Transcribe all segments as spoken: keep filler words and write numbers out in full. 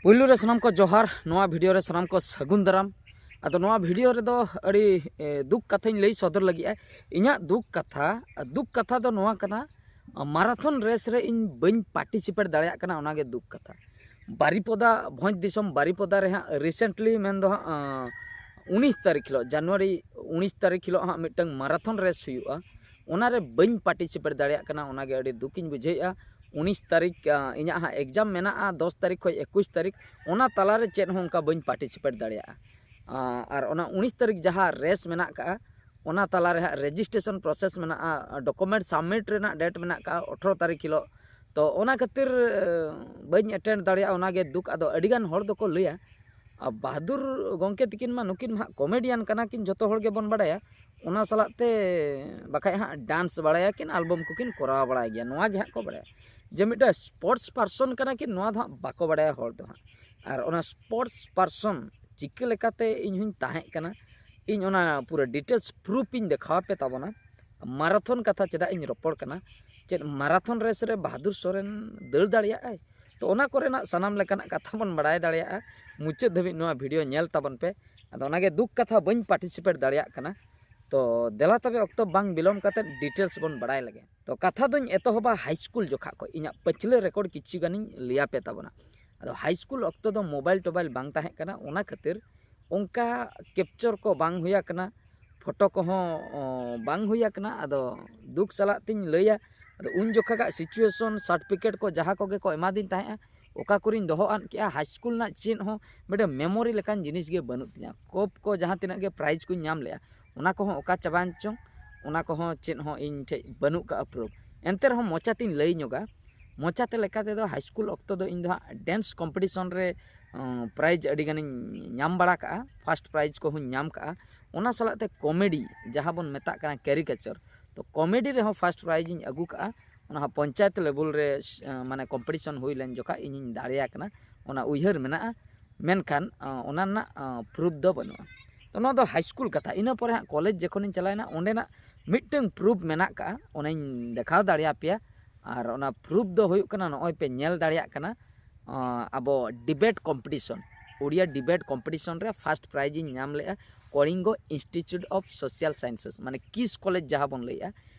ᱯᱩᱭᱞᱩ ᱨᱮ ᱥᱟᱱᱟᱢ ᱠᱚ ᱡᱚᱦᱟᱨ, ᱱᱚᱣᱟ ᱵᱷᱤᱰᱤᱭᱳ ᱨᱮ ᱥᱟᱱᱟᱢ ᱠᱚ ᱥᱟᱹᱜᱩᱱ ᱫᱟᱨᱟᱢ᱾ ᱟᱫᱚ ᱱᱚᱣᱟ ᱵᱷᱤᱰᱤᱭᱳ ᱨᱮᱫᱚ ᱟᱹᱰᱤ ᱮ, ᱫᱩᱠ ᱠᱟᱛᱷᱟᱧ ᱞᱟᱹᱭ ᱥᱚᱫᱚᱨ ᱞᱟᱹᱜᱤᱫᱼᱟ᱾ ᱤᱧᱟᱹᱜ ᱫᱩᱠ ᱠᱟᱛᱷᱟ, ᱫᱩᱠ ᱠᱟᱛᱷᱟ ᱫᱚ ᱱᱚᱣᱟ ᱠᱟᱱᱟ, ᱢᱟᱨᱟᱛᱷᱚᱱ ᱨᱮᱥ ᱨᱮ ᱤᱧ ᱵᱟᱹᱧ ᱯᱟᱨᱴᱤᱥᱤᱯᱮᱴ ᱫᱟᱲᱮᱭᱟᱜ ᱠᱟᱱᱟ, ᱚᱱᱟᱜᱮ ᱫᱩᱠ ᱠᱟᱛᱷᱟ᱾ ᱵᱟᱨᱤᱯᱚᱫᱟ, ᱵᱷᱚᱸᱡᱽ ᱫᱤᱥᱚᱢ ᱵᱟᱨᱤᱯᱚᱫᱟ ᱨᱮ ᱦᱟᱸᱜ ᱨᱤᱥᱮᱱᱴᱞᱤ ᱢᱮᱱᱫᱚ ᱦᱟᱸᱜ ᱟᱸ, ᱩᱱᱤᱥ ᱛᱟᱹᱨᱤᱠᱷ ᱦᱤᱞᱳᱜ, ᱡᱟᱱᱩᱣᱟᱨᱤ ᱩᱱᱤᱥ ᱛᱟᱹᱨᱤᱠᱷ ᱦᱤᱞᱳᱜ ᱦᱟᱸᱜ ᱢᱤᱫᱴᱟᱝ ᱢᱟᱨᱟᱛᱷᱚᱱ ᱨᱮᱥ ᱦᱩᱭᱩᱜᱼᱟ, ᱚᱱᱟᱨᱮ ᱵᱟᱹᱧ ᱯᱟᱨᱴᱤᱥᱤᱯᱮᱴ ᱫᱟᱲᱮᱭᱟᱜ ᱠᱟᱱᱟ, ᱚᱱᱟᱜᱮ ᱟᱹᱰᱤ ᱫᱩᱠᱤᱧ ᱵᱩᱡᱷᱟᱹᱣᱮᱫᱼᱟ᱾ ᱩᱱᱤᱥ ᱛᱟᱹᱨᱤᱠᱷ ᱟᱸ, ᱤᱧᱟᱹᱜ ᱦᱟᱸᱜ ᱮᱠᱡᱟᱢ ᱢᱮᱱᱟᱜᱼᱟ ᱫᱚᱥ ᱛᱟᱹᱨᱤᱠᱷ ᱠᱷᱚᱱ ᱮᱠᱩᱥ ᱛᱟᱹᱨᱤᱠᱷ, ᱚᱱᱟ ᱛᱟᱞᱟᱨᱮ ᱪᱮᱫ ᱦᱚᱸ ᱚᱱᱠᱟ ᱵᱟᱹᱧ ᱯᱟᱨᱴᱤᱥᱤᱯᱮᱴ ᱫᱟᱲᱮᱭᱟᱜᱼᱟ᱾ ᱟᱸ, ᱟᱨ ᱚᱱᱟ ᱩᱱᱤᱥ ᱛᱟᱹᱨᱤᱠᱷ ᱡᱟᱦᱟᱸ ᱨᱮᱥ ᱢᱮᱱᱟᱜ ᱠᱟᱜᱼᱟ, ᱚᱱᱟ ᱛᱟᱞᱟᱨᱮ ᱦᱟᱸᱜ ᱨᱮᱡᱤᱥᱴᱨᱮᱥᱚᱱ ᱯᱨᱚᱥᱮᱥ ᱢᱮᱱᱟᱜᱼᱟ, ᱰᱚᱠᱩᱢᱮᱱᱴ ᱥᱟᱵᱢᱤᱴ ᱨᱮᱱᱟᱜ ᱰᱮᱴ ᱢᱮᱱᱟᱜ ᱠᱟᱜᱼᱟ ᱟᱴᱷᱨᱚ ᱛᱟᱹᱨᱤᱠᱷ ᱦᱤᱞᱳᱜ᱾ ᱛᱚ ᱚᱱᱟ ᱠᱷᱟᱹᱛᱤᱨ ᱮ, ᱵᱟᱹᱧ ᱮᱴᱮᱱᱰ ᱫᱟᱲᱮᱭᱟᱜᱼᱟ, ᱚᱱᱟᱜᱮ ᱫᱩᱠ᱾ ᱟᱫᱚ ᱟᱹᱰᱤᱜᱟᱱ ᱦᱚᱲ ᱫᱚᱠᱚ ᱞᱟᱹᱭᱟ, ᱟᱨ ᱵᱟᱦᱟᱫᱩᱨ ᱜᱚᱢᱠᱮ ᱛᱤᱠᱤᱱ ᱢᱟ, ᱱᱩᱠᱤᱱ ᱢᱟ ᱦᱟᱸᱜ ᱠᱚᱢᱮᱰᱤᱭᱟᱱ ᱠᱟᱱᱟ ᱠᱤᱱ, ᱡᱚᱛᱚ ᱦᱚᱲ ᱜᱮᱵᱚᱱ ᱵᱟᱲᱟᱭᱟ᱾ ᱚᱱᱟ ᱥᱟᱞᱟᱜ ᱛᱮ ᱵᱟᱠᱷᱟᱡ ᱦᱟᱸᱜ ᱰᱟᱱᱥ ᱵᱟᱲᱟᱭᱟ ᱠᱤᱱ, ᱟᱞᱵᱚᱢ ᱠᱚᱠᱤᱱ ᱠᱚᱨᱟᱣ ᱵᱟᱲᱟᱭ ᱜᱮᱭᱟ, ᱱᱚᱣᱟ ᱜᱮ ᱦᱟᱸᱜ ᱠᱚ ᱵᱟᱲᱟᱭᱟ᱾ ᱡᱮ ᱢᱤᱫᱴᱟᱝ ᱥᱯᱳᱨᱴᱥ ᱯᱟᱨᱥᱚᱱ ᱠᱟᱱᱟ ᱠᱤᱱ, ᱱᱚᱣᱟ ᱫᱚ ᱦᱟᱸᱜ ᱵᱟᱠᱚ ᱵᱟᱲᱟᱭᱟ ᱦᱚᱲ ᱫᱚ ᱦᱟᱸᱜ᱾ ᱟᱨ ᱚᱱᱟ ᱥᱯᱳᱨᱴᱥ ᱯᱟᱨᱥᱚᱱ ᱪᱤᱠᱟᱹ ᱞᱮᱠᱟᱛᱮ ᱤᱧ ᱦᱚᱸᱧ ᱛᱟᱦᱮᱸ ᱠᱟᱱᱟ, ᱤᱧ ᱚᱱᱟ ᱯᱩᱨᱟᱹ ᱰᱤᱴᱮᱞᱥ ᱯᱨᱩᱯᱷ ᱤᱧ ᱫᱮᱠᱷᱟᱣ ᱟᱯᱮ ᱛᱟᱵᱚᱱᱟ᱾ ᱢᱟᱨᱟᱛᱷᱚᱱ ᱠᱟᱛᱷᱟ ᱪᱮᱫᱟᱜ ᱤᱧ ᱨᱚᱯᱚᱲ ᱠᱟᱱᱟ, ᱪᱮᱫ ᱢᱟᱨᱟᱛᱷᱚᱱ ᱨᱮᱥ ᱨᱮ ᱵᱟᱦᱟᱫᱩᱨ ᱥᱚᱨᱮᱱ ᱫᱟᱹᱲ ᱫᱟᱲᱮᱭᱟᱜᱼᱟᱭ? ᱛᱚ ᱚᱱᱟ ᱠᱚᱨᱮᱱᱟᱜ ᱥᱟᱱᱟᱢ ᱞᱮᱠᱟᱱᱟᱜ ᱠᱟᱛᱷᱟ ᱵᱚᱱ ᱵᱟᱲᱟᱭ ᱫᱟᱲᱮᱭᱟᱜᱼᱟ᱾ ᱢᱩᱪᱟᱹᱫ ᱫᱷᱟᱹᱵᱤᱡ ᱱᱚᱣᱟ ᱵᱷᱤᱰᱤᱭᱳ ᱧᱮᱞ ᱛᱟᱵᱚᱱ ᱯᱮ᱾ ᱟᱫᱚ ᱚᱱᱟᱜᱮ ᱫᱩᱠ ᱠᱟᱛᱷᱟ, ᱵᱟᱹᱧ ᱯᱟᱨᱴᱤᱥᱤᱯᱮᱴ ᱫᱟᱲᱮᱭᱟᱜ ᱠᱟᱱᱟ᱾ ᱛᱚ ᱫᱮᱞᱟ ᱛᱚᱵᱮ ᱚᱠᱛᱚ ᱵᱟᱝ ᱵᱤᱞᱚᱢ ᱠᱟᱛᱮ ᱰᱤᱴᱮᱞᱥ ᱵᱚᱱ ᱵᱟᱲᱟᱭ ᱞᱮᱜᱮ᱾ ᱛᱚ ᱠᱟᱛᱷᱟ ᱫᱚᱧ ᱮᱛᱚᱦᱚᱵᱟ ᱦᱟᱭ ᱥᱠᱩᱞ ᱡᱚᱠᱷᱟ ᱠᱷᱚᱱ, ᱤᱧᱟᱹᱜ ᱯᱟᱹᱪᱷᱞᱟᱹ ᱨᱮᱠᱚᱨᱰ ᱠᱤᱪᱷᱩ ᱜᱟᱱᱤᱧ ᱞᱟᱹᱭᱟᱯᱮ ᱛᱟᱵᱚᱱᱟ᱾ ᱟᱫᱚ ᱦᱟᱭ ᱥᱠᱩᱞ ᱚᱠᱛᱚ ᱫᱚ ᱢᱳᱵᱟᱭᱤᱞ ᱴᱳᱵᱟᱭᱤᱞ ᱵᱟᱝ ᱛᱟᱦᱮᱸ ᱠᱟᱱᱟ, ᱚᱱᱟ ᱠᱷᱟᱹᱛᱤᱨ ᱚᱱᱠᱟ ᱠᱮᱯᱪᱚᱨ ᱠᱚ ᱵᱟᱝ ᱦᱩᱭ ᱟᱠᱟᱱᱟ, ᱯᱷᱳᱴᱳ ᱠᱚᱦᱚᱸ ᱚ, ᱵᱟᱝ ᱦᱩᱭ ᱟᱠᱟᱱᱟ᱾ ᱟᱫᱚ ᱫᱩᱠ ᱥᱟᱞᱟᱜ ᱛᱤᱧ ᱞᱟᱹᱭᱟ, ᱟᱫᱚ ᱩᱱ ᱡᱚᱠᱷᱟᱜᱟᱜ ᱥᱤᱪᱩᱭᱮᱥᱚᱱ, ᱥᱟᱨᱴᱤᱯᱷᱤᱠᱮᱴ ᱠᱚ ᱡᱟᱦᱟᱸ ᱠᱚᱜᱮ ᱠᱚ ᱮᱢᱟᱫᱤᱧ ᱛᱟᱦᱮᱸᱜᱼᱟ, ᱚᱠᱟ ᱠᱚᱨᱮᱧ ᱫᱚᱦᱚ ᱟᱫ ᱠᱮᱜᱼᱟ᱾ ᱦᱟᱭ ᱥᱠᱩᱞ ᱨᱮᱱᱟᱜ ᱪᱮᱫ ᱦᱚᱸ ᱢᱤᱫᱴᱮᱱ ᱢᱮᱢᱳᱨᱤ ᱞᱮᱠᱟᱱ ᱡᱤᱱᱤᱥ ᱜᱮ ᱵᱟᱹᱱᱩᱜ ᱛᱤᱧᱟᱹ᱾ ᱠᱚᱯ ᱠᱚ ᱡᱟᱦᱟᱸ ᱛᱤᱱᱟᱹᱜ ᱜᱮ ᱯᱨᱟᱭᱤᱡᱽ ᱠᱚᱧ ᱧᱟᱢ ᱞᱮᱜᱼᱟ, ᱚᱱᱟ ᱠᱚᱦᱚᱸ ᱚᱠᱟ ᱪᱟᱵᱟᱭᱮᱱ ᱪᱚᱝ, ᱚᱱᱟ ᱠᱚᱦᱚᱸ ᱪᱮᱫ ᱦᱚᱸ ᱤᱧ ᱴᱷᱮᱡ ᱵᱟᱹᱱᱩᱜ ᱠᱟᱜᱼᱟ ᱯᱨᱩᱯᱷ᱾ ᱮᱱᱛᱮ ᱨᱮᱦᱚᱸ ᱢᱚᱪᱟᱛᱤᱧ ᱞᱟᱹᱭ ᱧᱚᱜᱟ, ᱢᱚᱪᱟᱛᱮ ᱞᱮᱠᱟ ᱛᱮᱫᱚ ᱦᱟᱭ ᱥᱠᱩᱞ ᱚᱠᱛᱚ ᱫᱚ ᱤᱧ ᱫᱚ ᱦᱟᱸᱜ ᱰᱮᱱᱥ ᱠᱚᱢᱯᱤᱴᱤᱥᱚᱱ ᱨᱮ ᱯᱨᱟᱭᱤᱡᱽ ᱟᱹᱰᱤ ᱜᱟᱱᱤᱧ ᱧᱟᱢ ᱵᱟᱲᱟ ᱠᱟᱜᱼᱟ, ᱯᱷᱟᱥᱴ ᱯᱨᱟᱭᱤᱡᱽ ᱠᱚᱦᱚᱸᱧ ᱧᱟᱢ ᱠᱟᱜᱼᱟ᱾ ᱚᱱᱟ ᱥᱟᱞᱟᱜ ᱛᱮ ᱠᱚᱢᱮᱰᱤ, ᱡᱟᱦᱟᱸ ᱵᱚᱱ ᱢᱮᱛᱟᱜ ᱠᱟᱱᱟ ᱠᱮᱨᱤᱠᱮᱪᱟᱨ, ᱛᱚ ᱠᱚᱢᱮᱰᱤ ᱨᱮᱦᱚᱸ ᱯᱷᱟᱥᱴ ᱯᱨᱟᱭᱤᱡᱽ ᱤᱧ ᱟᱹᱜᱩ ᱠᱟᱜᱼᱟ᱾ ᱚᱱᱟ ᱦᱚᱸ ᱯᱚᱧᱪᱟᱭᱮᱛ ᱞᱮᱵᱮᱞ ᱨᱮ ᱥ-, ᱢᱟᱱᱮ ᱠᱚᱢᱯᱤᱴᱤᱥᱚᱱ ᱦᱩᱭ ᱞᱮᱱ ᱡᱚᱠᱷᱟᱡ ᱤᱧᱤᱧ ᱫᱟᱲᱮᱭᱟ ᱠᱟᱱᱟ, ᱚᱱᱟ ᱩᱭᱦᱟᱹᱨ ᱢᱮᱱᱟᱜᱼᱟ, ᱢᱮᱱᱠᱷᱟᱱ ᱚᱱᱟ ᱨᱮᱱᱟᱜ ᱯᱨᱩᱯᱷ ᱫᱚ ᱵᱟᱹᱱᱩᱜᱼᱟ᱾ ᱛᱚ ᱱᱚᱣᱟ ᱫᱚ ᱦᱟᱭ ᱥᱠᱩᱞ ᱠᱟᱛᱷᱟ᱾ ᱤᱱᱟᱹ ᱯᱚᱨᱮ ᱦᱟᱸᱜ ᱠᱚᱞᱮᱡᱽ ᱡᱚᱠᱷᱚᱱᱤᱧ ᱪᱟᱞᱟᱣᱮᱱᱟ, ᱚᱸᱰᱮᱱᱟᱜ ᱢᱤᱫᱴᱟᱹᱝ ᱯᱨᱩᱯᱷ ᱢᱮᱱᱟᱜ ᱠᱟᱜᱼᱟ, ᱚᱱᱟᱧ ᱫᱮᱠᱷᱟᱣ ᱫᱟᱲᱮᱭᱟᱯᱮᱭᱟ᱾ ᱟᱨ ᱚᱱᱟ ᱯᱨᱩᱯᱷ ᱫᱚ ᱦᱩᱭᱩᱜ ᱠᱟᱱᱟ, ᱱᱚᱜᱼᱚᱭ ᱯᱮ ᱧᱮᱞ ᱫᱟᱲᱮᱭᱟᱜ ᱠᱟᱱᱟ, ᱟᱵᱚ debate competition, Odia debate competition ᱨᱮ ᱯᱷᱟᱥᱴ ᱯᱨᱟᱭᱤᱡᱽ ᱤᱧ ᱧᱟᱢ ᱞᱮᱫᱼᱟ ᱠᱚᱞᱤᱝᱜᱚ ᱤᱱᱥᱴᱤᱴᱤᱭᱩᱴ ᱚᱯᱷ ᱥᱳᱥᱟᱞ ᱥᱟᱭᱮᱱᱥᱮᱥ, ᱢᱟᱱᱮ ᱠᱤᱥ ᱠᱚᱞᱮᱡᱽ ᱡᱟᱦᱟᱸ ᱵᱚᱱ ᱞᱟᱹᱭᱮᱫᱼᱟ,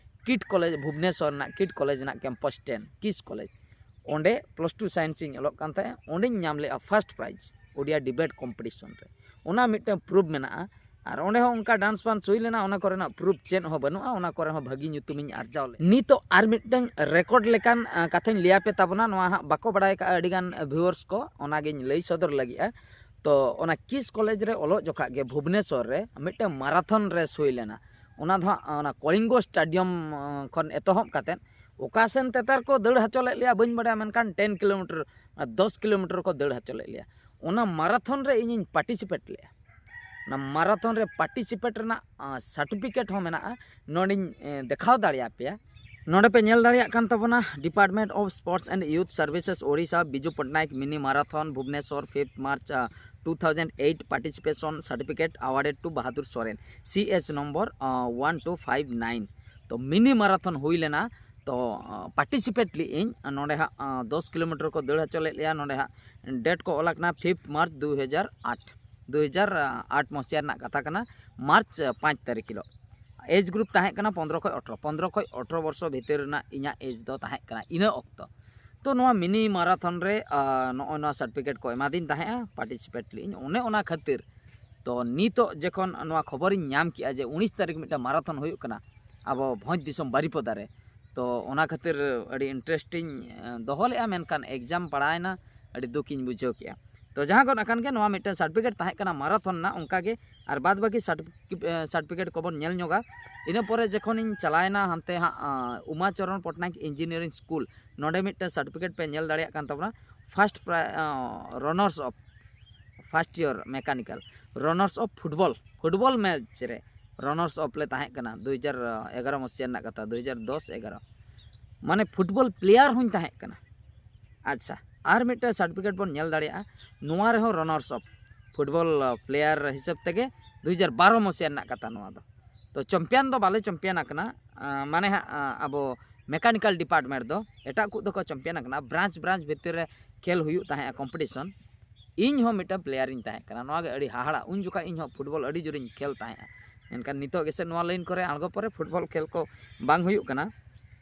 ᱠᱤᱴ ᱠᱚᱞᱮᱡᱽ, ᱵᱷᱩᱵᱽᱱᱮᱥᱚᱨ ᱨᱮᱱᱟᱜ ᱠᱤᱴ ᱠᱚᱞᱮᱡᱽ ᱨᱮᱱᱟᱜ ᱠᱮᱢᱯᱟᱥ ᱴᱮᱱ ᱠᱤᱥ ᱠᱚᱞᱮᱡᱽ, ᱚᱸᱰᱮ ᱯᱞᱟᱥ ᱴᱩ ᱥᱟᱭᱮᱱᱥ ᱤᱧ ᱚᱞᱚᱜ ᱠᱟᱱ ᱛᱟᱦᱮᱸᱫ, ᱚᱸᱰᱮᱧ ᱧᱟᱢ ᱞᱮᱫᱼᱟ first prize Odia debate competition ᱨᱮ᱾ ᱚᱱᱟ ᱢᱤᱫᱴᱟᱝ ᱯᱨᱩᱯᱷ ᱢᱮᱱᱟᱜᱼᱟ᱾ ᱟᱨ ᱚᱸᱰᱮ ᱦᱚᱸ ᱚᱱᱠᱟ ᱰᱟᱱᱥ ᱯᱷᱟᱱᱥ ᱦᱩᱭ ᱞᱮᱱᱟ, ᱚᱱᱟ ᱠᱚᱨᱮᱱᱟᱜ ᱯᱨᱩᱯᱷ ᱪᱮᱫ ᱦᱚᱸ ᱵᱟᱹᱱᱩᱜᱼᱟ, ᱚᱱᱟ ᱠᱚᱨᱮ ᱦᱚᱸ ᱵᱷᱟᱹᱜᱤ ᱧᱩᱛᱩᱢᱤᱧ ᱟᱨᱡᱟᱣ ᱞᱮᱫ᱾ ᱱᱤᱛᱚᱜ ᱟᱨ ᱢᱤᱫᱴᱟᱝ ᱨᱮᱠᱚᱨᱰ ᱞᱮᱠᱟᱱ ᱠᱟᱛᱷᱟᱧ ᱞᱟᱹᱭᱟᱯᱮ ᱛᱟᱵᱚᱱᱟ, ᱱᱚᱣᱟ ᱦᱟᱸᱜ ᱵᱟᱠᱚ ᱵᱟᱲᱟᱭ ᱠᱟᱜᱼᱟ ᱟᱹᱰᱤᱜᱟᱱ ᱵᱷᱤᱣᱟᱨᱥ ᱠᱚ, ᱚᱱᱟᱜᱤᱧ ᱞᱟᱹᱭ ᱥᱚᱫᱚᱨ ᱞᱟᱹᱜᱤᱫᱼᱟ᱾ ᱛᱚ ᱚᱱᱟ ᱠᱤᱥ ᱠᱚᱞᱮᱡᱽ ᱨᱮ ᱚᱞᱚᱜ ᱡᱚᱠᱷᱟᱜ ᱜᱮ ᱵᱷᱩᱵᱽᱱᱮᱥᱚᱨ ᱨᱮ ᱢᱤᱫᱴᱟᱝ ᱢᱟᱨᱟᱛᱷᱚᱱ ᱨᱮᱥ ᱦᱩᱭ ᱞᱮᱱᱟ᱾ ᱚᱱᱟ ᱫᱚ ᱦᱟᱸᱜ ᱚᱱᱟ ᱠᱚᱞᱤᱝᱜᱚ ᱥᱴᱮᱰᱤᱭᱟᱢ ᱠᱷᱚᱱ ᱮᱛᱚᱦᱚᱵ ᱠᱟᱛᱮᱫ ᱚᱠᱟ ᱥᱮᱱ ᱛᱮᱛᱟᱨ ᱠᱚ ᱫᱟᱹᱲ ᱦᱚᱪᱚ ᱞᱮᱫ ᱞᱮᱭᱟ ᱵᱟᱹᱧ ᱵᱟᱲᱟᱭᱟ, ᱢᱮᱱᱠᱷᱟᱱ ᱴᱮᱱ ᱠᱤᱞᱳᱢᱤᱴᱟᱨ, ᱫᱚᱥ ᱠᱤᱞᱳᱢᱤᱴᱟᱨ ᱠᱚ ᱫᱟᱹᱲ ᱦᱚᱪᱚ ᱞᱮᱫ ᱞᱮᱭᱟ᱾ ᱚᱱᱟ ᱢᱟᱨᱟᱛᱷᱚᱱ ᱨᱮ ᱤᱧᱤᱧ ᱯᱟᱨᱴᱤᱥᱤᱯᱮᱴ ᱞᱮᱫᱼᱟ᱾ ᱚᱱᱟ ᱢᱟᱨᱟᱛᱷᱚᱱ ᱨᱮ ᱯᱟᱨᱴᱤᱥᱤᱯᱮᱴ ᱨᱮᱱᱟᱜ ᱥᱟᱨᱴᱤᱯᱷᱤᱠᱮᱴ ᱦᱚᱸ ᱢᱮᱱᱟᱜᱼᱟ, ᱱᱚᱰᱮᱧ ᱫᱮᱠᱷᱟᱣ ᱫᱟᱲᱮᱭᱟᱯᱮᱭᱟ᱾ ᱱᱚᱰᱮ ᱯᱮ ᱧᱮᱞ ᱫᱟᱲᱮᱭᱟᱜ ᱠᱟᱱ ᱛᱟᱵᱚᱱᱟ, Department of Sports and Youth Services, Odisha, Biju Patnaik Mini Marathon, Bhubaneswar, fifth March, two thousand eight, participation certificate awarded to Bahadur Soren, C H number one two five nine. ᱛᱚ ᱢᱤᱱᱤ ᱢᱟᱨᱟᱛᱷᱚᱱ ᱦᱩᱭ ᱞᱮᱱᱟ᱾ ᱛᱚ ᱯᱟᱨᱴᱤᱥᱤᱯᱮᱴ ᱞᱮᱫ ᱟᱹᱧ ᱱᱚᱰᱮ ᱦᱟᱸᱜ, ᱫᱚᱥ kilometre ᱠᱚ ᱫᱟᱹᱲ ᱦᱚᱪᱚ ᱞᱮᱫ ᱞᱮᱭᱟ᱾ ᱱᱚᱰᱮ ᱦᱟᱸᱜ ᱰᱮᱴ ᱠᱚ ᱚᱞ ᱟᱠᱟᱱᱟ ᱯᱷᱤᱯᱛᱷ ᱢᱟᱨᱪ ᱫᱩ ᱦᱟᱡᱟᱨ ᱟᱴ, ᱫᱩ ᱦᱟᱡᱟᱨ ᱟᱴ ᱢᱚᱥᱤᱦᱟ ᱨᱮᱱᱟᱜ ᱠᱟᱛᱷᱟ ᱠᱟᱱᱟ, ᱢᱟᱨᱪ ᱯᱟᱸᱪ ᱛᱟᱹᱨᱤᱠᱷ ᱦᱤᱞᱳᱜ᱾ ᱮᱡᱽ ᱜᱨᱩᱯ ᱛᱟᱦᱮᱸ ᱠᱟᱱᱟ ᱯᱚᱱᱫᱽᱨᱚ ᱠᱷᱚᱱ ᱟᱴᱷᱨᱚ, ᱯᱚᱱᱫᱽᱨᱚ ᱠᱷᱚᱱ ᱟᱴᱷᱨᱚ ᱵᱚᱨᱥᱚ ᱵᱷᱤᱛᱤᱨ ᱨᱮᱱᱟᱜ ᱤᱧᱟᱹᱜ ᱮᱡᱽ ᱫᱚ ᱛᱟᱦᱮᱸ ᱠᱟᱱᱟ ᱤᱱᱟᱹ ᱚᱠᱛᱚ᱾ ᱛᱚ ᱱᱚᱣᱟ ᱢᱤᱱᱤ ᱢᱟᱨᱟᱛᱷᱚᱱ ᱨᱮ ᱱᱚᱜᱼᱚᱭ ᱱᱚᱣᱟ ᱥᱟᱨᱴᱤᱯᱷᱤᱠᱮᱴ ᱠᱚ ᱮᱢᱟᱫᱤᱧ ᱛᱟᱦᱮᱸᱜᱼᱟ, ᱯᱟᱨᱴᱤᱥᱤᱯᱮᱴ ᱞᱮᱫ ᱟᱹᱧ᱾ ᱚᱱᱮ ᱚᱱᱟ ᱠᱷᱟᱹᱛᱤᱨ ᱛᱚ ᱱᱤᱛᱚᱜ ᱡᱚᱠᱷᱚᱱ ᱱᱚᱣᱟ ᱠᱷᱚᱵᱚᱨᱤᱧ ᱧᱟᱢ ᱠᱮᱜᱼᱟ ᱡᱮ ᱩᱱᱤᱥ ᱛᱟᱹᱨᱤᱠᱷ ᱢᱤᱫᱴᱟᱝ ᱢᱟᱨᱟᱛᱷᱚᱱ ᱦᱩᱭᱩᱜ ᱠᱟᱱᱟ ᱟᱵᱚ ᱵᱷᱚᱸᱡᱽ ᱫᱤᱥᱚᱢ ᱵᱟᱨᱤᱯᱚᱫᱟ ᱨᱮ, ᱛᱚ ᱚᱱᱟ ᱠᱷᱟᱹᱛᱤᱨ ᱟᱹᱰᱤ ᱤᱱᱴᱟᱨᱮᱥᱴ ᱤᱧ ᱫᱚᱦᱚ ᱞᱮᱫᱼᱟ, ᱢᱮᱱᱠᱷᱟᱱ ᱮᱠᱡᱟᱢ ᱯᱟᱲᱟᱣᱮᱱᱟ, ᱟᱹᱰᱤ ᱫᱩᱠ ᱤᱧ ᱵᱩᱡᱷᱟᱹᱣ ᱠᱮᱜᱼᱟ᱾ ᱛᱚ ᱡᱟᱦᱟᱸ ᱠᱚ ᱠᱟᱱ ᱜᱮ, ᱱᱚᱣᱟ ᱢᱤᱫᱴᱟᱝ ᱥᱟᱨᱴᱤᱯᱷᱤᱠᱮᱴ ᱛᱟᱦᱮᱸ ᱠᱟᱱᱟ ᱢᱟᱨᱟᱛᱷᱚᱱ ᱨᱮᱱᱟᱜ, ᱚᱱᱠᱟ ᱜᱮ ᱟᱨ ᱵᱟᱫ ᱵᱟᱹᱠᱤ ᱥᱟᱨᱴᱤᱯᱷᱤᱠᱮᱴ ᱠᱚᱵᱚᱱ ᱧᱮᱞ ᱧᱚᱜᱟ᱾ ᱤᱱᱟᱹ ᱯᱚᱨᱮ ᱡᱚᱠᱷᱚᱱᱤᱧ ᱪᱟᱞᱟᱣᱮᱱᱟ ᱦᱟᱱᱛᱮ ᱦᱟᱸᱜ ᱩᱢᱟ ᱪᱚᱨᱚᱱ ᱯᱚᱴᱱᱟᱭᱮᱠ ᱤᱧᱡᱤᱱᱤᱭᱟᱨᱤᱝ ᱥᱠᱩᱞ, ᱱᱚᱰᱮ ᱢᱤᱫᱴᱟᱝ ᱥᱟᱨᱴᱤᱯᱷᱤᱠᱮᱴ ᱯᱮ ᱧᱮᱞ ᱫᱟᱲᱮᱭᱟᱜ ᱠᱟᱱ ᱛᱟᱵᱚᱱᱟ, ᱯᱷᱟᱥᱴ ᱯᱨᱟᱭ runners of first year mechanical, runners of football, football match ᱨᱮ ᱨᱟᱱᱟᱨᱥ ᱚᱯ ᱞᱮ ᱛᱟᱦᱮᱸ ᱠᱟᱱᱟ ᱫᱩ ᱦᱟᱡᱟᱨ ᱮᱜᱟᱨᱚ ᱢᱚᱥᱤᱦᱟ ᱨᱮᱱᱟᱜ ᱠᱟᱛᱷᱟ, ᱫᱩ ᱦᱟᱡᱟᱨ ᱫᱚᱥ ᱮᱜᱟᱨᱚ᱾ ᱢᱟᱱᱮ ᱯᱷᱩᱴᱵᱚᱞ ᱯᱞᱮᱭᱟᱨ ᱦᱚᱸᱧ ᱛᱟᱦᱮᱸ ᱠᱟᱱᱟ᱾ ᱟᱪᱪᱷᱟ, ᱟᱨ ᱢᱤᱫᱴᱟᱝ ᱥᱟᱨᱴᱤᱯᱷᱤᱠᱮᱴ ᱵᱚᱱ ᱧᱮᱞ ᱫᱟᱲᱮᱭᱟᱜᱼᱟ, ᱱᱚᱣᱟ ᱨᱮᱦᱚᱸ ᱨᱟᱱᱟᱨᱥ ᱚᱯ ᱯᱷᱩᱴᱵᱚᱞ ᱯᱞᱮᱭᱟᱨ ᱦᱤᱥᱟᱹᱵ ᱛᱮᱜᱮ ᱫᱩ ᱦᱟᱡᱟᱨ ᱵᱟᱨᱚ ᱢᱚᱥᱤᱦᱟ ᱨᱮᱱᱟᱜ ᱠᱟᱛᱷᱟ ᱱᱚᱣᱟ ᱫᱚ᱾ ᱛᱚ ᱪᱟᱢᱯᱤᱭᱟᱱ ᱫᱚ ᱵᱟᱞᱮ ᱪᱟᱢᱯᱤᱭᱟᱱ ᱟᱠᱟᱱᱟ, ᱢᱟᱱᱮ ᱦᱟᱸᱜ ᱟᱵᱚ ᱢᱮᱠᱟᱱᱤᱠᱟᱞ ᱰᱤᱯᱟᱨᱴᱢᱮᱱᱴ ᱫᱚ ᱮᱴᱟᱜ ᱠᱚ ᱫᱚᱠᱚ ᱪᱟᱢᱯᱤᱭᱟᱱ ᱟᱠᱟᱱᱟ, ᱵᱨᱟᱧᱪ ᱵᱨᱟᱧᱪ ᱵᱷᱤᱛᱤᱨ ᱨᱮ ᱠᱷᱮᱞ ᱦᱩᱭᱩᱜ ᱛᱟᱦᱮᱸᱜᱼᱟ ᱠᱚᱢᱯᱤᱴᱤᱥᱚᱱ᱾ ᱤᱧ ᱦᱚᱸ ᱢᱤᱫᱴᱟᱝ ᱯᱞᱮᱭᱟᱨ ᱤᱧ ᱛᱟᱦᱮᱸ ᱠᱟᱱᱟ᱾ ᱱᱚᱣᱟ ᱜᱮ ᱟᱹᱰᱤ ᱦᱟᱦᱟᱲᱟ᱾ ᱩᱱ ᱡᱚᱠᱷᱟᱡ ᱤᱧ ᱦᱚᱸ ᱯᱷᱩᱴᱵᱚᱞ ᱟᱹᱰᱤ ᱡᱳᱨᱤᱧ ᱠᱷᱮᱞ ᱛᱟᱦᱮᱸᱜᱼᱟ᱾ ᱢᱮᱱᱠᱷᱟᱱ ᱱᱤᱛᱚᱜ ᱜᱮᱥᱮ ᱱᱚᱣᱟ ᱞᱟᱭᱤᱱ ᱠᱚᱨᱮ ᱟᱬᱜᱚ ᱯᱚᱨᱮ ᱯᱷᱩᱴᱵᱚᱞ ᱠᱷᱮᱞ ᱠᱚ ᱵᱟᱝ ᱦᱩᱭᱩᱜ ᱠᱟᱱᱟ,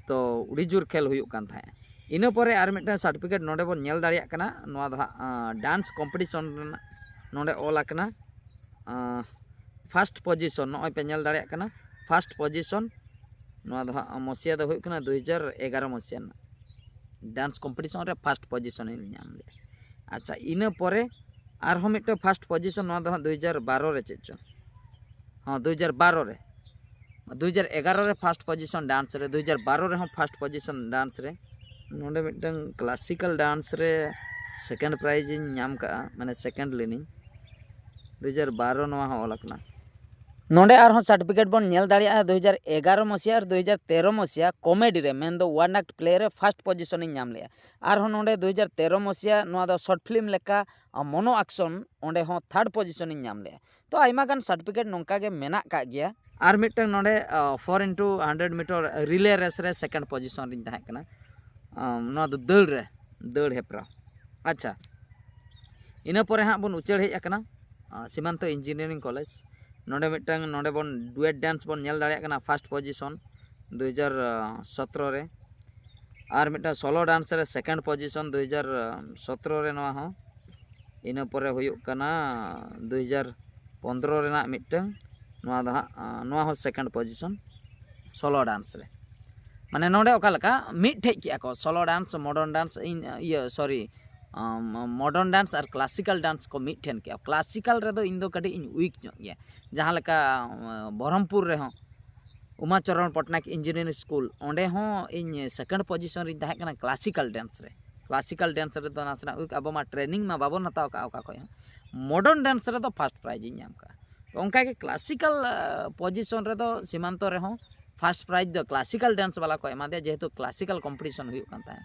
ᱛᱚ ᱟᱹᱰᱤ ᱡᱳᱨ ᱠᱷᱮᱞ ᱦᱩᱭᱩᱜ ᱠᱟᱱ ᱛᱟᱦᱮᱸᱜᱼᱟ᱾ ᱤᱱᱟᱹ ᱯᱚᱨᱮ ᱟᱨ ᱢᱤᱫᱴᱟᱝ ᱥᱟᱨᱴᱤᱯᱷᱤᱠᱮᱴ ᱱᱚᱰᱮ ᱵᱚᱱ ᱧᱮᱞ ᱫᱟᱲᱮᱭᱟᱜ ᱠᱟᱱᱟ, ᱱᱚᱣᱟ ᱫᱚ ᱦᱟᱸᱜ ᱰᱟᱱᱥ ᱠᱚᱢᱯᱤᱴᱤᱥᱚᱱ ᱨᱮᱱᱟᱜ ᱱᱚᱰᱮ ᱚᱞ ᱟᱠᱟᱱᱟ᱾ ᱯᱷᱟᱥᱴ ᱯᱚᱡᱤᱥᱚᱱ ᱱᱚᱜᱼᱚᱭ ᱯᱮ ᱧᱮᱞ ᱫᱟᱲᱮᱭᱟᱜ ᱠᱟᱱᱟ, ᱯᱷᱟᱥᱴ ᱯᱚᱡᱤᱥᱚᱱ᱾ ᱱᱚᱣᱟ ᱫᱚ ᱦᱟᱸᱜ ᱢᱚᱥᱤᱭᱟ ᱫᱚ ᱦᱩᱭᱩᱜ ᱠᱟᱱᱟ ᱫᱩ ᱦᱟᱡᱟᱨ ᱮᱜᱟᱨᱚ ᱢᱚᱥᱤᱭᱟ ᱨᱮᱱᱟᱜ ᱰᱟᱱᱥ ᱠᱚᱢᱯᱤᱴᱤᱥᱚᱱ ᱨᱮ ᱯᱷᱟᱥᱴ ᱯᱚᱡᱤᱥᱚᱱ ᱤᱧ ᱧᱟᱢ ᱞᱮᱫᱟ᱾ ᱟᱪᱪᱷᱟ, ᱤᱱᱟᱹ ᱯᱚᱨᱮ ᱟᱨᱦᱚᱸ ᱢᱤᱫᱴᱮᱱ ᱯᱷᱟᱥᱴ ᱯᱚᱡᱤᱥᱚᱱ, ᱱᱚᱣᱟ ᱫᱚ ᱦᱟᱸᱜ ᱫᱩ ᱦᱟᱡᱟᱨ ᱵᱟᱨᱚ ᱨᱮ ᱪᱮᱫ ᱪᱚᱝ, ᱦᱚᱸ ᱫᱩ ᱦᱟᱡᱟᱨ ᱵᱟᱨᱚ ᱨᱮ, ᱫᱩ ᱦᱟᱡᱟᱨ ᱮᱜᱟᱨᱚ ᱨᱮ ᱯᱷᱟᱥᱴ ᱯᱚᱡᱤᱥᱚᱱ ᱰᱟᱱᱥ ᱨᱮ, ᱫᱩ ᱦᱟᱡᱟᱨ ᱵᱟᱨᱚ ᱨᱮᱦᱚᱸ ᱯᱷᱟᱥᱴ ᱯᱚᱡᱤᱥᱚᱱ ᱰᱟᱱᱥ ᱨᱮ᱾ ᱱᱚᱰᱮ ᱢᱤᱫᱴᱟᱝ ᱠᱞᱟᱥᱤᱠᱟᱞ ᱰᱟᱱᱥ ᱨᱮ ᱥᱮᱠᱮᱱᱰ ᱯᱨᱟᱭᱤᱡᱽ ᱤᱧ ᱧᱟᱢ ᱠᱟᱜᱼᱟ, ᱢᱟᱱᱮ ᱥᱮᱠᱮᱱᱰ ᱞᱮᱱᱟᱹᱧ᱾ ᱫᱩ ᱦᱟᱡᱟᱨ ᱵᱟᱨᱚ ᱱᱚᱣᱟ ᱦᱚᱸ ᱚᱞ ᱟᱠᱟᱱᱟ᱾ ᱱᱚᱰᱮ ᱟᱨᱦᱚᱸ ᱥᱟᱨᱴᱤᱯᱷᱤᱠᱮᱴ ᱵᱚᱱ ᱧᱮᱞ ᱫᱟᱲᱮᱭᱟᱜᱼᱟ ᱫᱩ ᱦᱟᱡᱟᱨ ᱮᱜᱟᱨᱚ ᱢᱚᱥᱤᱭᱟ ᱟᱨ ᱫᱩ ᱦᱟᱡᱟᱨ ᱛᱮᱨᱚ ᱢᱚᱥᱤᱭᱟ ᱠᱚᱢᱮᱰᱤ ᱨᱮ, ᱢᱮᱱᱫᱚ ᱣᱟᱱ ᱟᱠᱴ ᱯᱞᱮ ᱨᱮ ᱯᱷᱟᱥᱴ ᱯᱚᱡᱤᱥᱚᱱᱤᱧ ᱧᱟᱢ ᱞᱮᱜᱼᱟ᱾ ᱟᱨᱦᱚᱸ ᱱᱚᱰᱮ ᱫᱩ ᱦᱟᱡᱟᱨ ᱛᱮᱨᱚ ᱢᱚᱥᱤᱭᱟ ᱱᱚᱣᱟ ᱫᱚ ᱥᱚᱨᱴ ᱯᱷᱤᱞᱢ ᱞᱮᱠᱟ ᱢᱚᱱᱳ ᱟᱠᱥᱚᱱ, ᱚᱸᱰᱮ ᱦᱚᱸ ᱛᱷᱟᱨᱰ ᱯᱚᱡᱤᱥᱚᱱᱤᱧ ᱧᱟᱢ ᱞᱮᱜᱼᱟ᱾ ᱛᱚ ᱟᱭᱢᱟ ᱜᱟᱱ ᱥᱟᱨᱴᱤᱯᱷᱤᱠᱮᱴ ᱱᱚᱝᱠᱟ ᱜᱮ ᱢᱮᱱᱟᱜ ᱠᱟᱜ ᱜᱮᱭᱟ᱾ ᱟᱨ ᱢᱤᱫᱴᱟᱝ ᱱᱚᱰᱮ four into hundred metre relay race ᱨᱮ ᱥᱮᱠᱮᱱᱰ ᱯᱚᱡᱤᱥᱚᱱ ᱨᱤᱧ ᱛᱟᱦᱮᱸ ᱠᱟᱱᱟ᱾ ᱟᱢ, ᱱᱚᱣᱟ ᱫᱚ ᱫᱟᱹᱲ ᱨᱮ, ᱫᱟᱹᱲ ᱦᱮᱯᱨᱟᱣ᱾ ᱟᱪᱪᱷᱟ, ᱤᱱᱟᱹ ᱯᱚᱨᱮ ᱦᱟᱸᱜ ᱵᱚᱱ ᱩᱪᱟᱹᱲ ᱦᱮᱡ ᱟᱠᱟᱱᱟ ᱥᱤᱢᱟᱱᱛᱚ ᱤᱧᱡᱤᱱᱤᱭᱟᱨᱤᱝ ᱠᱚᱞᱮᱡᱽ᱾ ᱱᱚᱰᱮ ᱢᱤᱫᱴᱟᱝ, ᱱᱚᱰᱮ ᱵᱚᱱ ᱰᱩᱭᱮᱴ ᱰᱟᱱᱥ ᱵᱚᱱ ᱧᱮᱞ ᱫᱟᱲᱮᱭᱟᱜ ᱠᱟᱱᱟ ᱯᱷᱟᱥᱴ ᱯᱚᱡᱤᱥᱚᱱ ᱫᱩ ᱦᱟᱡᱟᱨ ᱥᱚᱛᱨᱚ ᱨᱮ᱾ ᱟᱨ ᱢᱤᱫᱴᱟᱝ ᱥᱳᱞᱳ ᱰᱟᱱᱥ ᱨᱮ ᱥᱮᱠᱮᱱᱰ ᱯᱚᱡᱤᱥᱚᱱ ᱫᱩ ᱦᱟᱡᱟᱨ ᱥᱚᱛᱨᱚ ᱨᱮ ᱱᱚᱣᱟ ᱦᱚᱸ᱾ ᱤᱱᱟᱹ ᱯᱚᱨᱮ ᱦᱩᱭᱩᱜ ᱠᱟᱱᱟ ᱫᱩ ᱦᱟᱡᱟᱨ ᱯᱚᱱᱫᱽᱨᱚ ᱨᱮᱱᱟᱜ ᱢᱤᱫᱴᱟᱝ, ᱱᱚᱣᱟ ᱫᱚ ᱦᱟᱸᱜ, ᱱᱚᱣᱟ ᱦᱚᱸ ᱥᱮᱠᱮᱱᱰ ᱯᱚᱡᱤᱥᱚᱱ ᱥᱳᱞᱳ ᱰᱟᱱᱥ ᱨᱮ᱾ ᱢᱟᱱᱮ ᱱᱚᱰᱮ ᱚᱠᱟ ᱞᱮᱠᱟ ᱢᱤᱫ ᱴᱷᱮᱡ ᱠᱮᱜᱼᱟ ᱠᱚ ᱥᱳᱞᱳ ᱰᱟᱱᱥ, ᱢᱚᱰᱟᱨᱱ ᱰᱟᱱᱥ, ᱤᱧ, ᱤᱭᱟᱹ, ᱥᱚᱨᱤ, ᱢᱚᱰᱟᱨᱱ ᱰᱟᱱᱥ ᱟᱨ ᱠᱞᱟᱥᱤᱠᱟᱞ ᱰᱟᱱᱥ ᱠᱚ ᱢᱤᱫ ᱴᱷᱮᱱ ᱠᱮᱜᱼᱟ᱾ ᱠᱞᱟᱥᱤᱠᱟᱞ ᱨᱮᱫᱚ ᱤᱧ ᱫᱚ ᱠᱟᱹᱴᱤᱡ ᱤᱧ ᱩᱭᱤᱠ ᱧᱚᱜ ᱜᱮᱭᱟ᱾ ᱡᱟᱦᱟᱸ ᱞᱮᱠᱟ, ᱟᱸ, ᱵᱚᱦᱨᱚᱢᱯᱩᱨ ᱨᱮᱦᱚᱸ ᱩᱢᱟᱪᱚᱨᱚᱬ ᱯᱚᱴᱱᱟᱭᱮᱠ ᱤᱧᱡᱤᱱᱤᱭᱟᱨᱤᱝ ᱥᱠᱩᱞ, ᱚᱸᱰᱮ ᱦᱚᱸ ᱤᱧ ᱥᱮᱠᱮᱱᱰ ᱯᱚᱡᱤᱥᱚᱱ ᱨᱤᱧ ᱛᱟᱦᱮᱸ ᱠᱟᱱᱟ ᱠᱞᱟᱥᱤᱠᱟᱞ ᱰᱮᱱᱥ ᱨᱮ᱾ ᱠᱞᱟᱥᱤᱠᱟᱞ ᱰᱮᱱᱥ ᱨᱮᱫᱚ ᱱᱟᱥᱮᱱᱟᱜ ᱩᱭᱤᱠ, ᱟᱵᱚ ᱢᱟ ᱴᱨᱮᱱᱤᱝ ᱢᱟ ᱵᱟᱵᱚᱱ ᱦᱟᱛᱟᱣ ᱠᱟᱜᱼᱟ ᱚᱠᱟ ᱠᱷᱚᱡ ᱦᱚᱸ᱾ ᱢᱚᱰᱟᱨᱱ ᱰᱮᱱᱥ ᱨᱮᱫᱚ ᱯᱷᱟᱥᱴ ᱯᱨᱟᱭᱤᱡᱽ ᱤᱧ ᱧᱟᱢ ᱠᱟᱜᱼᱟ᱾ ᱛᱚ ᱚᱱᱠᱟᱜᱮ ᱠᱞᱟᱥᱤᱠᱟᱞ, ᱟ, ᱯᱚᱡᱤᱥᱚᱱ ᱨᱮᱫᱚ ᱥᱤᱢᱟᱱᱛᱚ ᱨᱮᱦᱚᱸ ᱯᱷᱟᱥᱴ ᱯᱨᱟᱭᱤᱡᱽ ᱫᱚ ᱠᱞᱟᱥᱤᱠᱟᱞ ᱰᱮᱱᱥ ᱵᱟᱞᱟ ᱠᱚ ᱮᱢᱟ ᱫᱮᱭᱟ, ᱡᱮᱦᱮᱛᱩ ᱠᱞᱟᱥᱤᱠᱟᱞ ᱠᱚᱢᱯᱤᱴᱤᱥᱚᱱ ᱦᱩᱭᱩᱜ ᱠᱟᱱ ᱛᱟᱦᱮᱸᱫ᱾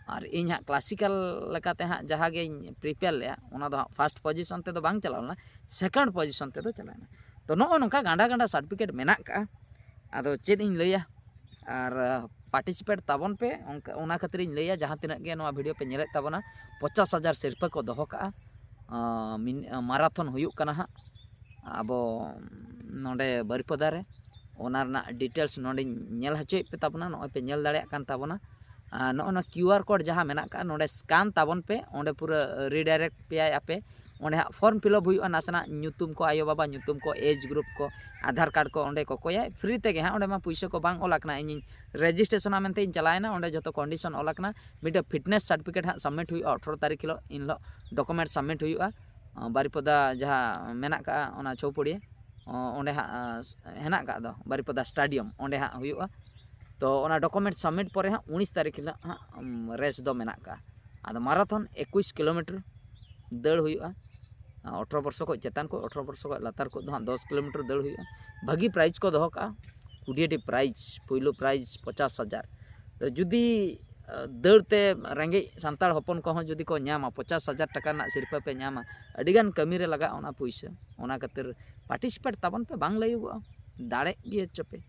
ᱟᱨ ᱤᱧ ᱦᱟᱸᱜ ᱠᱞᱟᱥᱤᱠᱟᱞ ᱞᱮᱠᱟᱛᱮ ᱦᱟᱸᱜ ᱡᱟᱦᱟᱸ ᱜᱤᱧ ᱯᱨᱤᱯᱮᱭᱟᱨ ᱞᱮᱜᱼᱟ, ᱚᱱᱟ ᱫᱚ ᱦᱟᱸᱜ ᱯᱷᱟᱥᱴ ᱯᱚᱡᱤᱥᱚᱱ ᱛᱮᱫᱚ ᱵᱟᱝ ᱪᱟᱞᱟᱣ ᱞᱮᱱᱟ, ᱥᱮᱠᱮᱱᱰ ᱯᱚᱡᱤᱥᱚᱱ ᱛᱮᱫᱚ ᱪᱟᱞᱟᱣ ᱮᱱᱟ᱾ ᱛᱚ ᱱᱚᱜᱼᱚ ᱱᱚᱝᱠᱟ ᱜᱟᱸᱰᱟ ᱜᱟᱸᱰᱟ ᱥᱟᱨᱴᱤᱯᱷᱤᱠᱮᱴ ᱢᱮᱱᱟᱜ ᱠᱟᱜᱼᱟ᱾ ᱟᱫᱚ ᱪᱮᱫ ᱤᱧ ᱞᱟᱹᱭᱟ, ᱟᱨ, ᱟ, ᱯᱟᱨᱴᱤᱥᱤᱯᱮᱴ ᱛᱟᱵᱚᱱ ᱯᱮ᱾ ᱚᱱᱠᱟ, ᱚᱱᱟ ᱠᱷᱟᱹᱛᱤᱨᱤᱧ ᱞᱟᱹᱭᱟ, ᱡᱟᱦᱟᱸ ᱛᱤᱱᱟᱹᱜ ᱜᱮ ᱱᱚᱣᱟ ᱵᱷᱤᱰᱤᱭᱳ ᱯᱮ ᱧᱮᱞᱮᱫ ᱛᱟᱵᱚᱱᱟ, ᱯᱚᱪᱟᱥ ᱦᱟᱡᱟᱨ ᱥᱤᱨᱯᱟᱹ ᱠᱚ ᱫᱚᱦᱚ ᱠᱟᱜᱼᱟ᱾ ᱟᱸ, ᱢᱤᱱ-, ᱟᱸ, ᱢᱟᱨᱟᱛᱷᱚᱱ ᱦᱩᱭᱩᱜ ᱠᱟᱱᱟ ᱦᱟᱸᱜ ᱟᱵᱚ ᱱᱚᱰᱮ ᱵᱟᱹᱨᱤᱯᱟᱫᱟ ᱨᱮ᱾ ᱚᱱᱟ ᱨᱮᱱᱟᱜ ᱰᱤᱴᱮᱞᱥ ᱱᱚᱰᱮᱧ ᱧᱮᱞ ᱦᱚᱪᱚᱭᱮᱫ ᱯᱮ ᱛᱟᱵᱚᱱᱟ, ᱱᱚᱜᱼᱚᱭ ᱯᱮ ᱧᱮᱞ ᱫᱟᱲᱮᱭᱟᱜ ᱠᱟᱱ ᱛᱟᱵᱚᱱᱟ᱾ ᱟᱨ ᱱᱚᱜᱼᱚ ᱱᱚᱣᱟ QR code ᱡᱟᱦᱟᱸ ᱢᱮᱱᱟᱜ ᱠᱟᱜᱼᱟ, ᱱᱚᱰᱮ ᱥᱠᱮᱱ ᱛᱟᱵᱚᱱ ᱯᱮ, ᱚᱸᱰᱮ ᱯᱩᱨᱟᱹ ᱨᱤᱰᱟᱭᱨᱮᱠᱴ ᱯᱮᱭᱟᱭ ᱟᱯᱮ᱾ ᱚᱸᱰᱮ ᱦᱟᱸᱜ ᱯᱷᱚᱨᱢ ᱯᱷᱤᱞᱟᱯ ᱦᱩᱭᱩᱜᱼᱟ, ᱱᱟᱥᱮᱱᱟᱜ ᱧᱩᱛᱩᱢ ᱠᱚ, ᱟᱭᱳᱼᱵᱟᱵᱟ ᱧᱩᱛᱩᱢ ᱠᱚ, ᱮᱡᱽ ᱜᱨᱩᱯ ᱠᱚ, ᱟᱫᱷᱟᱨ ᱠᱟᱨᱰ ᱠᱚ ᱚᱸᱰᱮ ᱠᱚ ᱠᱚᱭᱟ, ᱯᱷᱨᱤ ᱛᱮᱜᱮ ᱦᱟᱸᱜ᱾ ᱚᱸᱰᱮ ᱢᱟ ᱯᱩᱭᱥᱟᱹ ᱠᱚ ᱵᱟᱝ ᱚᱞ ᱟᱠᱟᱱᱟ, ᱤᱧᱤᱧ ᱨᱮᱡᱤᱥᱴᱨᱮᱥᱚᱱᱟ ᱢᱮᱱᱛᱮ ᱤᱧ ᱪᱟᱞᱟᱣᱮᱱᱟ, ᱚᱸᱰᱮ ᱡᱚᱛᱚ ᱠᱚᱱᱰᱤᱥᱚᱱ ᱚᱞ ᱟᱠᱟᱱᱟ᱾ ᱢᱤᱫᱴᱮᱱ ᱯᱷᱤᱴᱱᱮᱥ ᱥᱟᱨᱴᱤᱯᱷᱤᱠᱮᱴ ᱦᱟᱸᱜ ᱥᱟᱵᱢᱤᱴ ᱦᱩᱭᱩᱜᱼᱟ ᱟᱴᱷᱨᱚ ᱛᱟᱹᱨᱤᱠᱷ ᱦᱤᱞᱳᱜ, ᱤᱱ ᱦᱤᱞᱳᱜ ᱰᱚᱠᱩᱢᱮᱱᱴ ᱥᱟᱵᱢᱤᱴ ᱦᱩᱭᱩᱜᱼᱟ᱾ ᱟᱸ, ᱵᱟᱨᱤᱯᱚᱫᱟ ᱡᱟᱦᱟᱸ ᱢᱮᱱᱟᱜ ᱠᱟᱜᱼᱟ, ᱚᱱᱟ ᱪᱷᱚᱯᱩᱲᱤᱭᱟᱹ, ᱚᱸᱰᱮ ᱦᱟᱸᱜ, ᱟᱸ, ᱦᱮᱱᱟᱜ ᱠᱟᱜ ᱫᱚ ᱵᱟᱨᱤᱯᱚᱫᱟ ᱥᱴᱮᱰᱤᱭᱟᱢ, ᱚᱸᱰᱮ ᱦᱟᱸᱜ ᱦᱩᱭᱩᱜᱼᱟ᱾ ᱛᱚ, ᱚᱱᱟ ᱰᱚᱠᱩᱢᱮᱱᱴ ᱥᱟᱵᱢᱤᱴ ᱯᱚᱨᱮ ᱦᱟᱸᱜ ᱩᱱᱤᱥ ᱛᱟᱹᱨᱤᱠᱷ ᱦᱤᱞᱳᱜ ᱦᱟᱸᱜ, ᱩᱢ, ᱨᱮᱥ ᱫᱚ ᱢᱮᱱᱟᱜ ᱠᱟᱜᱼᱟ᱾ ᱟᱫᱚ ᱢᱟᱨᱟᱛᱷᱚᱱ ᱮᱠᱩᱥ ᱠᱤᱞᱳᱢᱤᱴᱟᱨ ᱫᱟᱹᱲ ᱦᱩᱭᱩᱜᱼᱟ᱾ ᱟᱸ, ᱟᱴᱷᱨᱚ ᱵᱚᱨᱥᱚ ᱠᱷᱚᱱ ᱪᱮᱛᱟᱱ ᱠᱚ, ᱟᱴᱷᱨᱚ ᱵᱚᱨᱥᱚ ᱠᱷᱚᱱ ᱞᱟᱛᱟᱨ ᱠᱚ ᱫᱚ ᱦᱟᱸᱜ ᱫᱚᱥ ᱠᱤᱞᱳᱢᱤᱴᱟᱨ ᱫᱟᱹᱲ ᱦᱩᱭᱩᱜᱼᱟ᱾ ᱵᱷᱟᱹᱜᱤ ᱯᱨᱟᱭᱤᱡᱽ ᱠᱚ ᱫᱚᱦᱚ ᱠᱟᱜᱼᱟ, ᱠᱩᱰᱤᱭᱟᱹᱴᱤ ᱯᱨᱟᱭᱤᱡᱽ, ᱯᱩᱭᱞᱩ ᱯᱨᱟᱭᱤᱡᱽ ᱯᱚᱪᱟᱥ ᱦᱟᱡᱟᱨ᱾ ᱛᱚ, ᱡᱩᱫᱤ, ᱟᱸ, ᱫᱟᱹᱲ ᱛᱮ ᱨᱮᱸᱜᱮᱡ ᱥᱟᱱᱛᱟᱲ ᱦᱚᱯᱚᱱ ᱠᱚᱦᱚᱸ ᱡᱩᱫᱤ ᱠᱚ ᱧᱟᱢᱟ, ᱯᱚᱪᱟᱥ ᱦᱟᱡᱟᱨ ᱴᱟᱠᱟ ᱨᱮᱱᱟᱜ ᱥᱤᱨᱯᱟᱹ ᱯᱮ ᱧᱟᱢᱟ, ᱟᱹᱰᱤᱜᱟᱱ ᱠᱟᱹᱢᱤ ᱨᱮ ᱞᱟᱜᱟᱜᱼᱟ ᱚᱱᱟ ᱯᱩᱭᱥᱟᱹ᱾ ᱚᱱᱟ ᱠᱷᱟᱹᱛᱤᱨ ᱯᱟᱨᱴᱤᱥᱤᱯᱮᱴ ᱛᱟᱵᱚᱱ ᱯᱮ, ᱵᱟᱝ ᱞᱟᱹᱭᱚᱜᱚᱜᱼᱟ, ᱫᱟᱲᱮᱜ ᱜᱮᱭᱟ ᱪᱚᱯᱮ᱾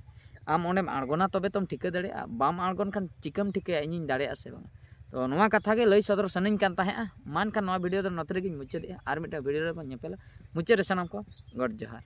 ᱟᱢ ᱚᱸᱰᱮᱢ ᱟᱬᱜᱚᱱᱟ ᱛᱚᱵᱮ ᱛᱚᱢ ᱴᱷᱤᱠᱟᱹ ᱫᱟᱲᱮᱭᱟᱜᱼᱟ, ᱵᱟᱢ ᱟᱬᱜᱚᱱ ᱠᱷᱟᱱ ᱪᱤᱠᱟᱹᱢ ᱴᱷᱤᱠᱟᱹᱭᱟ ᱤᱧᱤᱧ ᱫᱟᱲᱮᱭᱟᱜᱼᱟ ᱥᱮ ᱵᱟᱝ? ᱛᱚ, ᱱᱚᱣᱟ ᱠᱟᱛᱷᱟ ᱜᱮ ᱞᱟᱹᱭ ᱥᱚᱫᱚᱨ ᱥᱟᱱᱟᱧ ᱠᱟᱱ ᱛᱟᱦᱮᱸᱜᱼᱟ᱾ ᱢᱟ ᱮᱱᱠᱷᱟᱱ ᱱᱚᱣᱟ ᱵᱷᱤᱰᱤᱭᱳ ᱫᱚ ᱱᱚᱛᱮ ᱨᱮᱜᱮᱧ ᱢᱩᱪᱟᱹᱫᱮᱜᱼᱟ, ᱟᱨ ᱢᱤᱫᱴᱟᱝ ᱵᱷᱤᱰᱤᱭᱳ ᱨᱮᱵᱚᱱ ᱧᱮᱯᱮᱞᱟ᱾ ᱢᱩᱪᱟᱹᱫ ᱨᱮ ᱥᱟᱱᱟᱢ ᱠᱚ ᱜᱚᱰ ᱡᱚᱦᱟᱨ᱾